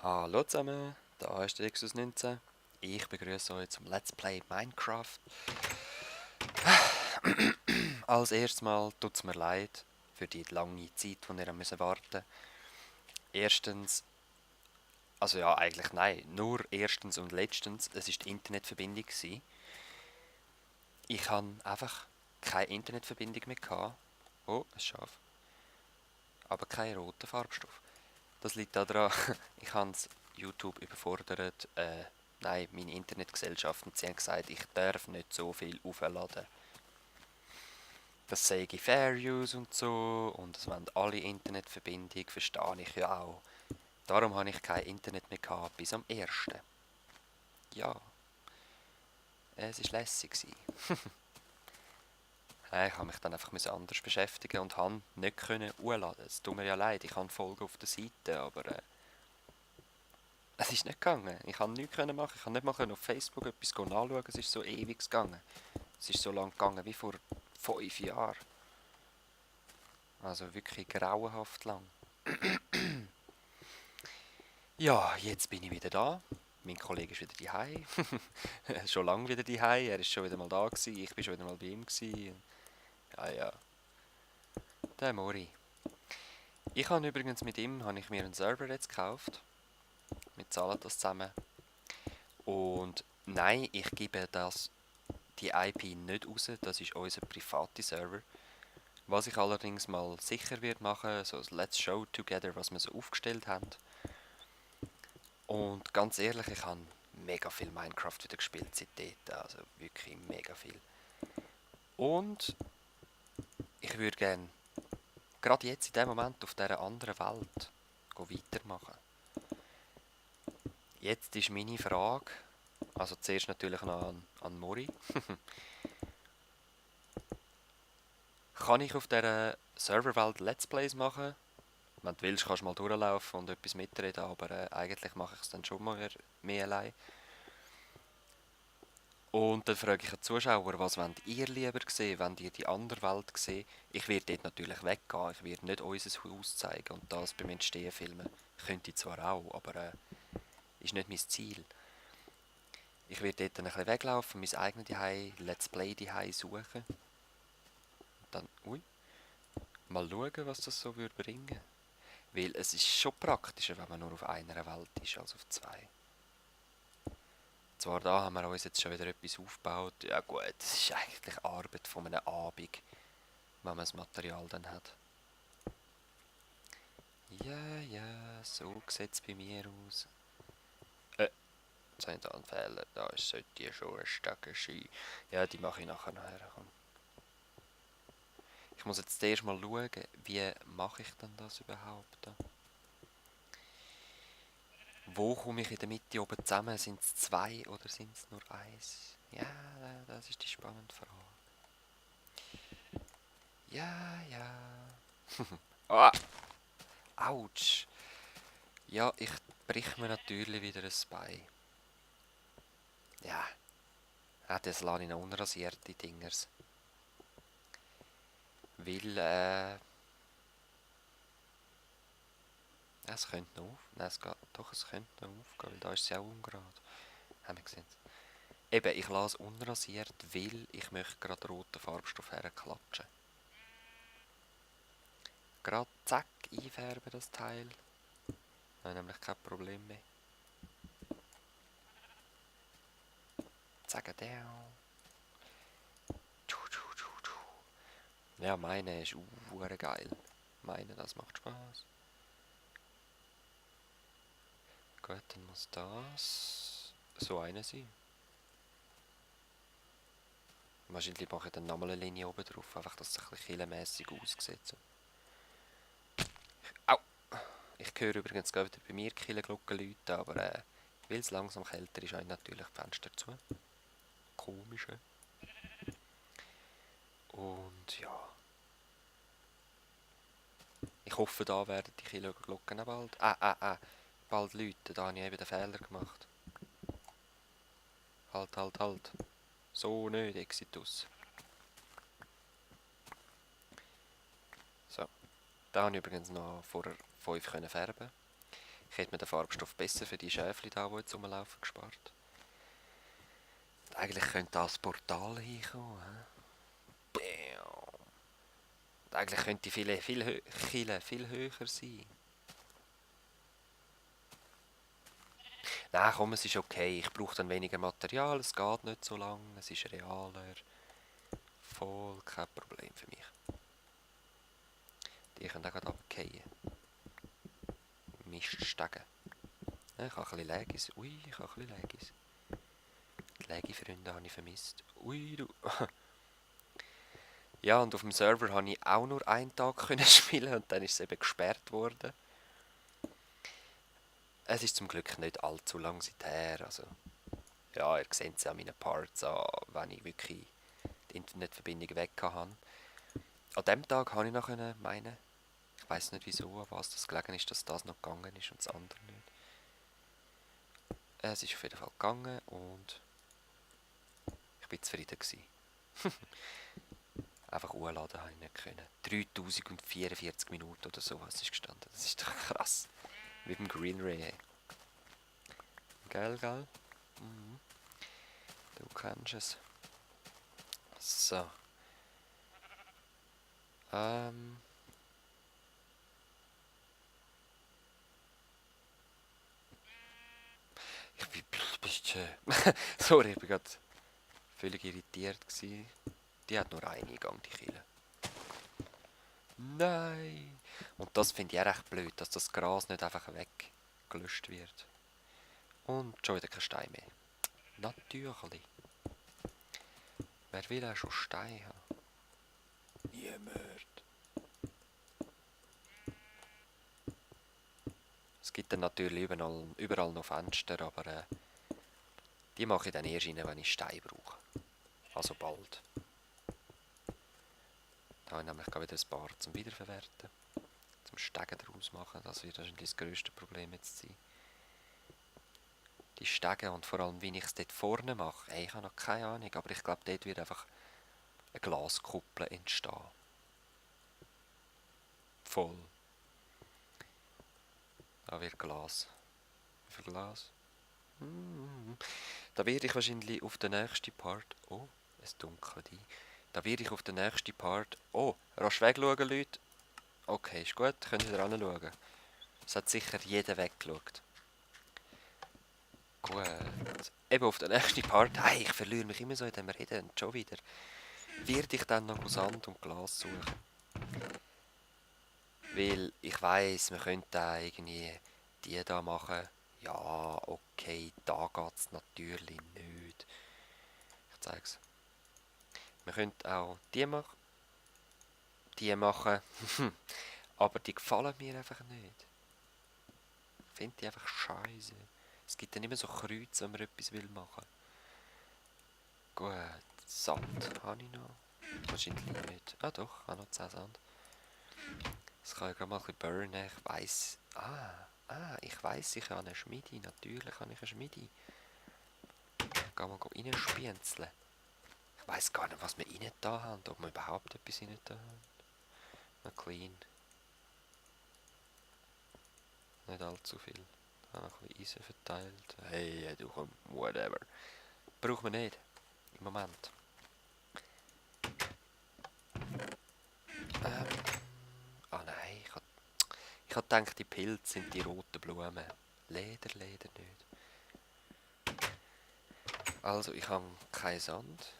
Hallo zusammen, da ist der Exus 19. Ich begrüße euch zum Let's Play Minecraft. Als erstes Mal tut es mir leid für die lange Zeit, die ihr müssen warten. Erstens, also ja, eigentlich nein, nur erstens und letztens, es ist die Internetverbindung gewesen. Ich habe einfach keine Internetverbindung mehr gehabt. Oh, ein Schaf. Aber keinen roten Farbstoff. Das liegt daran, ich habe YouTube überfordert. Nein, meine Internetgesellschaften, sie haben gesagt, ich darf nicht so viel aufladen. Das sei Fair Use und so und es wollen alle Internetverbindung, verstehe ich ja auch. Darum habe ich kein Internet mehr gehabt bis am 1. Ja, es war lässig. Ich habe mich dann einfach anders beschäftigen und habe nicht können hochladen. Es tut mir ja leid, ich habe Folgen auf der Seite, aber es ist nicht gegangen. Ich konnte nichts machen. Ich konnte nicht mal auf Facebook etwas nachschauen. Es ist so ewig gegangen. Es ist so lang gegangen wie vor 5 Jahren. Also wirklich grauenhaft lang. Ja, jetzt bin ich wieder da. Mein Kollege ist wieder daheim. Schon lange wieder daheim. Er ist schon wieder mal da gewesen. Ich bin schon wieder mal bei ihm gewesen. Ja, ja. Der Mori. Ich habe übrigens mit ihm mir einen Server jetzt gekauft. Wir zahlen das zusammen. Und nein, ich gebe die IP nicht raus. Das ist unser privater Server. Was ich allerdings mal sicher wird machen, so ein Let's Show Together, was wir so aufgestellt haben. Und ganz ehrlich, ich habe mega viel Minecraft wieder gespielt seitdem, also wirklich mega viel. Und ich würde gerne, gerade jetzt in dem Moment auf dieser anderen Welt, weitermachen. Jetzt ist meine Frage, also zuerst natürlich noch an Mori. Kann ich auf dieser Serverwelt Let's Plays machen? Wenn du willst, kannst du mal durchlaufen und etwas mitreden, aber eigentlich mache ich es dann schon mal mehr allein. Und dann frage ich den Zuschauer, was wollt ihr lieber sehen, wenn ihr die andere Welt seht? Ich werde dort natürlich weggehen, ich werde nicht unser Haus zeigen und das beim Entstehen filmen. Könnte ich zwar auch, aber ist nicht mein Ziel. Ich werde dort ein bisschen weglaufen, mein eigenes Zuhause, Let's Play Zuhause suchen. Und dann, mal schauen, was das so würde bringen. Weil es ist schon praktischer, wenn man nur auf einer Welt ist, als auf zwei. Zwar da haben wir uns jetzt schon wieder etwas aufgebaut. Ja gut, es ist eigentlich Arbeit von einem Abend, wenn man das Material dann hat. Ja, ja, so sieht es bei mir aus. Jetzt habe ich da einen Fehler. Da sollte die schon ein Stück sein. Ja, die mache ich nachher noch her. Komm. Ich muss jetzt erst mal schauen, wie mache ich denn das überhaupt? Wo komme ich in der Mitte oben zusammen? Sind es zwei oder sind es nur eins? Ja, das ist die spannende Frage. Ja, ja. Ah, Autsch. Ja, ich brich mir natürlich wieder ein Bein. Ja, das lasse ich noch unrasierte Dingers. Weil, es könnte noch auf... Nein, es geht... Doch, es könnte noch aufgehen, weil da ist es ja auch ungerade. Haben wir gesehen. Eben, ich lasse unrasiert, weil ich möchte gerade roten Farbstoff herklatschen. Gerade zack, einfärben das Teil. Da habe ich nämlich kein Problem mehr. Zack, der. Ja, meine ist geil. Meine, das macht Spaß. Gut, dann muss das so eine sein. Wahrscheinlich mache ich dann nochmal eine Linie oben drauf, einfach, dass es ein bisschen killenmässig aussieht. So. Au! Ich höre übrigens gerade wieder bei mir Killenglocken läuten, aber weil es langsam kälter ist, habe ich natürlich die Fenster zu. Komisch. Und ja. Ich hoffe, da werden die Killenglocken auch bald. Bald läuten, da habe ich eben den Fehler gemacht. Halt, halt, halt. So nicht, Exitus. So. Da habe ich übrigens noch vor 5 färben. Ich hätte mir den Farbstoff besser für die Schäfchen da, die jetzt rumlaufen, gespart. Und eigentlich könnte da das Portal hinkommen. He? Bam. Und eigentlich könnte die Kille viel höher sein. Nein, komm, es ist okay. Ich brauche dann weniger Material, es geht nicht so lang, es ist realer. Voll kein Problem für mich. Die können auch gerade runterfallen. Miststegen. Ja, ich habe ein bisschen Lagis. Ui, ich habe ein bisschen Lagis. Die Lagi-Freunde habe ich vermisst. Ui, du. Ja, und auf dem Server konnte ich auch nur einen Tag spielen und dann ist es eben gesperrt worden. Es ist zum Glück nicht allzu lang seither. Also, ja, ihr seht es ja an meinen Parts an, wenn ich wirklich die Internetverbindung weg hatte. An dem Tag konnte ich noch meinen. Ich weiß nicht wieso, an was das gelegen ist, dass das noch gegangen ist und das andere nicht. Es ist auf jeden Fall gegangen und ich war zufrieden gewesen. Einfach hochladen habe ich nicht können. 3044 Minuten oder sowas ist gestanden. Das ist doch krass. Mit dem Green Ray. Geil, geil. Mhm. Du kennst es. So. Ähm. Wie bist du? Sorry, ich war gerade völlig irritiert gewesen. Die hat nur einen Eingang, die Kille. Nein! Und das finde ich auch recht blöd, dass das Gras nicht einfach weggelöscht wird. Und schon wieder kein Stein mehr. Natürlich. Wer will auch schon Stein haben? Niemand. Es gibt dann natürlich überall noch Fenster, aber die mache ich dann erst rein, wenn ich Stein brauche. Also bald. Da habe ich nämlich wieder ein paar zum Wiederverwerten. Zum Stegen daraus machen. Das wird wahrscheinlich das grösste Problem jetzt sein. Die Stege und vor allem, wie ich es dort vorne mache. Ich habe noch keine Ahnung, aber ich glaube, dort wird einfach eine Glaskuppel entstehen. Voll. Da wird Glas. Wie viel Glas? Da werde ich wahrscheinlich auf den nächsten Part... Oh, es dunkelt ein. Da werde ich auf den nächsten Part... Oh, rasch wegschauen, Leute. Okay, ist gut, könnt ihr anschauen. Es hat sicher jeder weggeschaut. Gut. Eben auf den nächsten Part... Hey, ich verliere mich immer so in dem Reden. Und schon wieder. Werde ich dann noch Sand und Glas suchen. Weil ich weiss, wir könnten da irgendwie die da machen. Ja, okay, da geht es natürlich nicht. Ich zeige es. Wir könnten auch die machen. Die machen. Aber die gefallen mir einfach nicht. Ich finde die einfach scheiße. Es gibt dann immer so Kreuze, wenn man etwas will machen. Gut, Sand habe ich noch. Wahrscheinlich nicht. Ah doch, ich habe noch 10 Sand. Das kann ich gerade mal ein bisschen burnen. Ich weiss. Ich weiss, ich habe eine Schmiede. Natürlich habe ich eine Schmiede. Gehen wir reinspienzeln. Ich weiss gar nicht, was wir rein da haben. Ob wir überhaupt etwas rein da haben. Noch clean. Nicht allzu viel. Da noch ein bisschen Eisen verteilt. Hey, du komm, whatever. Brauchen wir nicht. Im Moment. Nein. Ich hab gedacht, die Pilze sind die roten Blumen. Leder nicht. Also, ich habe keinen Sand.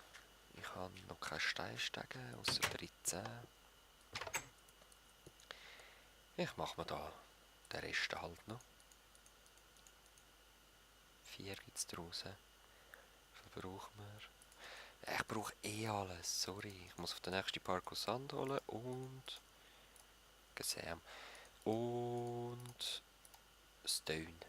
Ich habe noch keine Steinstege, außer 13. Ich mache mir da den Rest halt noch. 4 gibt es draußen. Wie viel brauchen wir? Ich brauche eh alles, sorry. Ich muss auf den nächsten Park Sand holen und... Gesam. Und... Stone.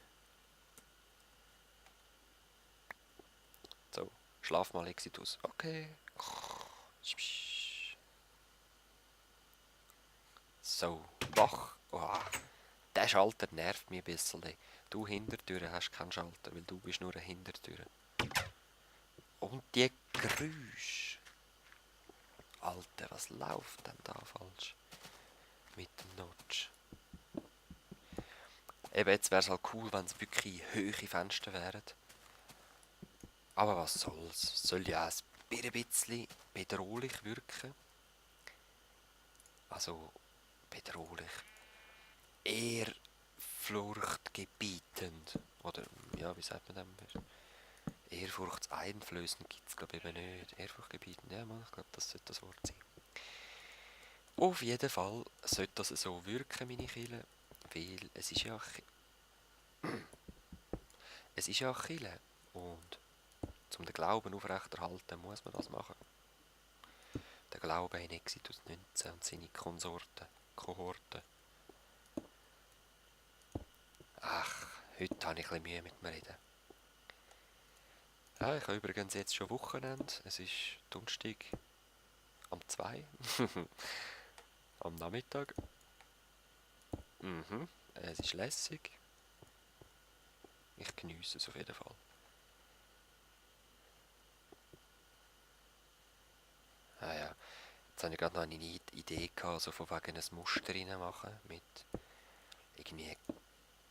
So, schlaf mal, Exitus. Okay. So, wach. Oh, der Schalter nervt mich ein bisschen. Du Hintertür hast keinen Schalter, weil du bist nur eine Hintertür. Und die Geräusche. Alter, was läuft denn da falsch? Mit dem Notch. Eben, jetzt wäre es halt cool, wenn es wirklich hohe Fenster wären. Aber was soll's? Soll ja ein bisschen bedrohlich wirken. Also, bedrohlich. Eher furchtgebietend. Oder, ja, wie sagt man das? Ehrfurchtseinflößend gibt es, glaube ich, eben nicht. Ehrfurchtgebietend, ja, Mann, ich glaube, das sollte das Wort sein. Auf jeden Fall sollte das so wirken, meine Kirche, weil es ist ja Kirche. Und um den Glauben aufrechterhalten, muss man das machen. Der Glaube in Exodus 19 und seine Kohorten. Ach, heute habe ich ein bisschen Mühe mit mir reden. Ja, ich habe übrigens jetzt schon Wochenende. Es ist Donnerstag am 2. am Nachmittag. Es ist lässig. Ich geniesse es auf jeden Fall. Ah ja, jetzt habe ich gerade noch eine Idee gehabt, so von wegen ein Muster reinmachen mit irgendwie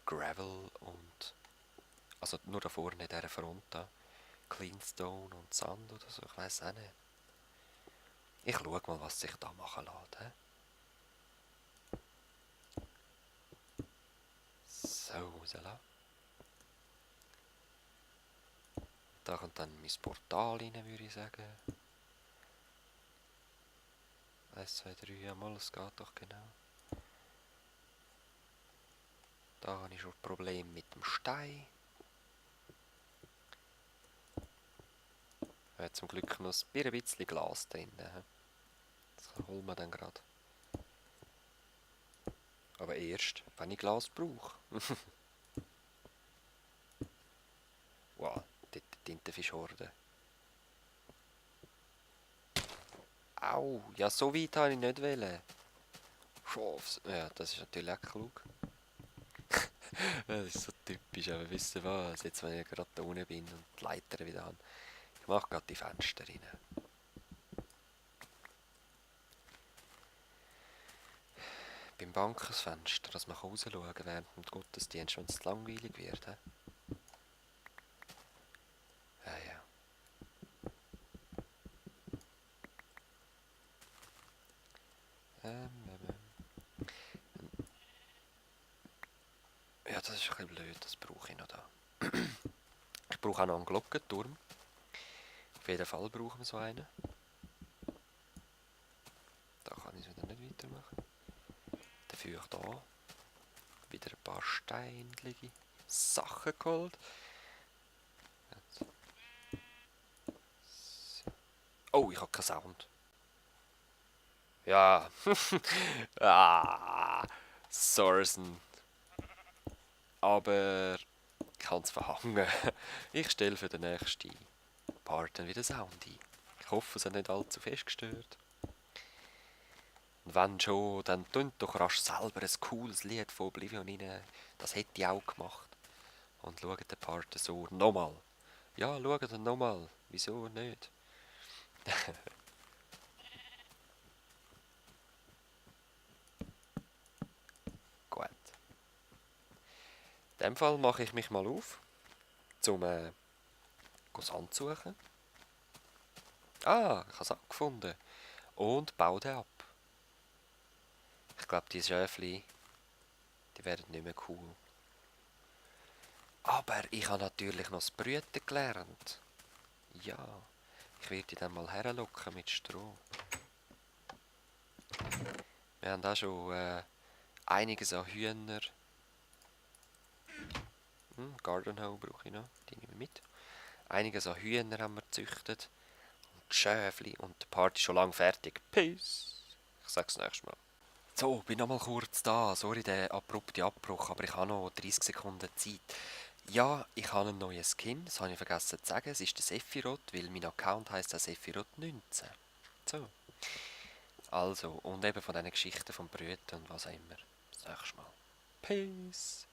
Gravel und also nur da vorne in dieser Front da. Cleanstone und Sand oder so, ich weiß auch nicht. Ich schaue mal, was sich da machen lässt. He? So, rauslassen. Da kommt dann mein Portal rein, würde ich sagen. 1, 2, 3, ja mal, es geht doch genau. Da habe ich schon ein Problem mit dem Stein. Ich habe zum Glück noch ein bisschen Glas drin. Das holen wir dann gerade. Aber erst, wenn ich Glas brauche. Wow, dort die Tintenfischhorde. Au, ja so weit habe ich nicht wollen. Schafs. Ja, das ist natürlich auch klug. Das ist so typisch, aber wisst ihr was? Jetzt, wenn ich gerade da unten bin und die Leiter wieder habe, ich mache gerade die Fenster rein. Beim Bankensfenster, dass man rausschauen kann während dem Gottesdienst, wenn es langweilig wird. He? Ja, ja. Ähm, ähm, Ja, das ist ein bisschen blöd, das brauche ich noch da. Ich brauche auch noch einen Glockenturm. Auf jeden Fall brauchen wir so einen. Da kann ich es wieder nicht weitermachen. Dafür da wieder ein paar steinlige Sachen geholt. Jetzt. So. Oh, ich habe keinen Sound. Ja. Sorsen. Aber ich kann es verhangen. Ich stelle für den nächsten Part dann wieder Sound ein. Ich hoffe, es hat nicht allzu fest gestört. Und wenn schon, dann tönt doch rasch selber ein cooles Lied von Oblivion rein. Das hätte ich auch gemacht. Und schaut den Part so nochmal. Ja, schaut ihn nochmal. Wieso nicht? Gut. In dem Fall mache ich mich mal auf, zum Sand suchen. Ah, ich habe es auch gefunden. Und baue den ab. Ich glaube, die Schäfli, die werden nicht mehr cool. Aber ich habe natürlich noch das Brüten gelernt. Ja, ich werde die dann mal herlocken mit Stroh. Wir haben auch schon einiges an Hühner. Garden Hoe brauche ich noch, die nehmen wir mit. Einiges an Hühner haben wir gezüchtet. Und Schäfli und die Party ist schon lange fertig. Peace. Ich sag's nächstes Mal. So, bin noch mal kurz da. Sorry, der abrupte Abbruch, aber ich habe noch 30 Sekunden Zeit. Ja, ich habe einen neuen Skin, das habe ich vergessen zu sagen. Es ist der Sephiroth, weil mein Account heisst auch Sephiroth 19. So. Also, und eben von diesen Geschichten vom Brüten und was auch immer. Das nächste Mal. Peace.